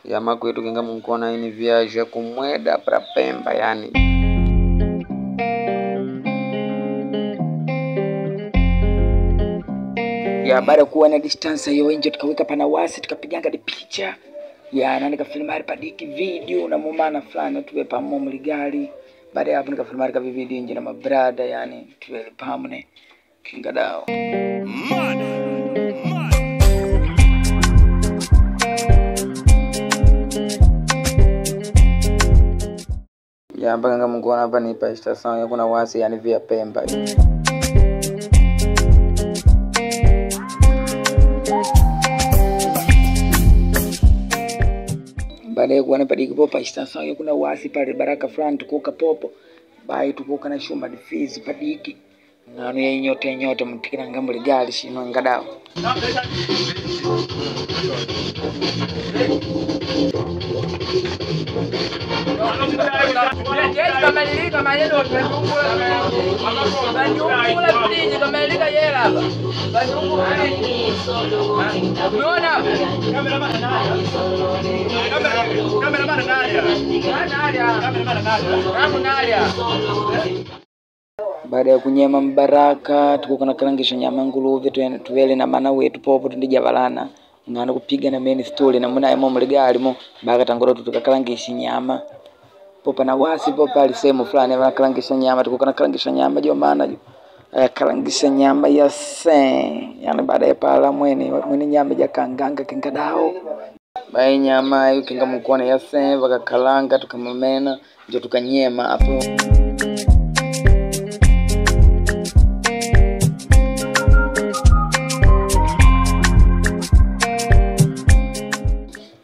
Ya makwetu kinga munkona ini viaja kumweda pra Pemba yani. Ya baada kuwa na distance hiyo nje tukaweka pana wasi tukapiganga di picha. Ya na nikafilmari padiki video na mumana fulani tuwe pamoja mligali. Baada ya hapo nikafilmari ka video nje na mabrada yani tuwe pamne kingadao. Ya mpaka mungu hapa ni pa station ya kuna wasi yani via Pemba. Baada ya kuona padiki popa station ya kuna wasi pale baraka fulani tukoka popo bai tukoka na shumba difizi padiki ngano ya nyote nyote mtikira ngambo ligali shino ngadao. Baada ya kunyema mbaraka tuko kana karangisha nyama nguluve tuwele na mana wetu popo tundijabalana ngana kupiga na main story na muna emo mligali mo baka tangoro tukakarangisha nyama popa na wasi popa alisema fulani akarangisha nyama tuko kana karangisha nyama jo maana jo akarangisha nyama ya sen yani baada ya pala mwene mwene nyama jakanganga kingadao bai nyama hiyo kinga mukona ya sen bakakalanga tukamamena ndio tukanyema hapo.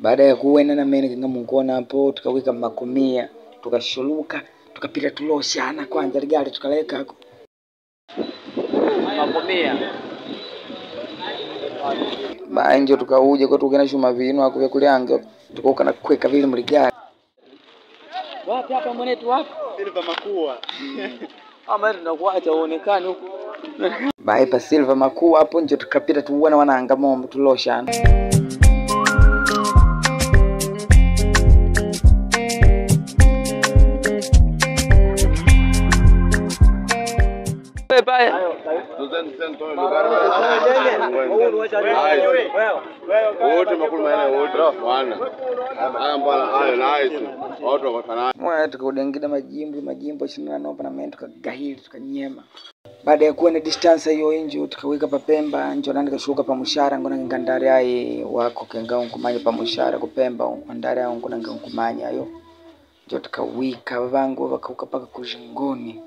Baada ya kuwena na mene kinga mukona hapo tukaweka makomia tukashuluka tukapita tuloshana kwanza ligari tukaleka makomia baenjo tukauja kwa tukena shuma vino akuvya kuliange tukoka na kweka vile mligari wapi hapa mwenetu wapi Silver Makua ama tunakuacha uonekane huko bae pa Silver Makua hapo njo tukapita tuona wananga mombo tuloshana. Mwana tukudengida majimbo majimbo shina nopa na mimi tukagahili tukanyema. Baada ya kuwa na distance hiyo nje tukaweka pa Pemba njo nani kashuka pa mushara ngona ngandari ai wako kenga unkumanya pa mushara kupemba ngandari ai ngona ngikumanya ayo njo tukawika vangu vakauka paka kujingoni.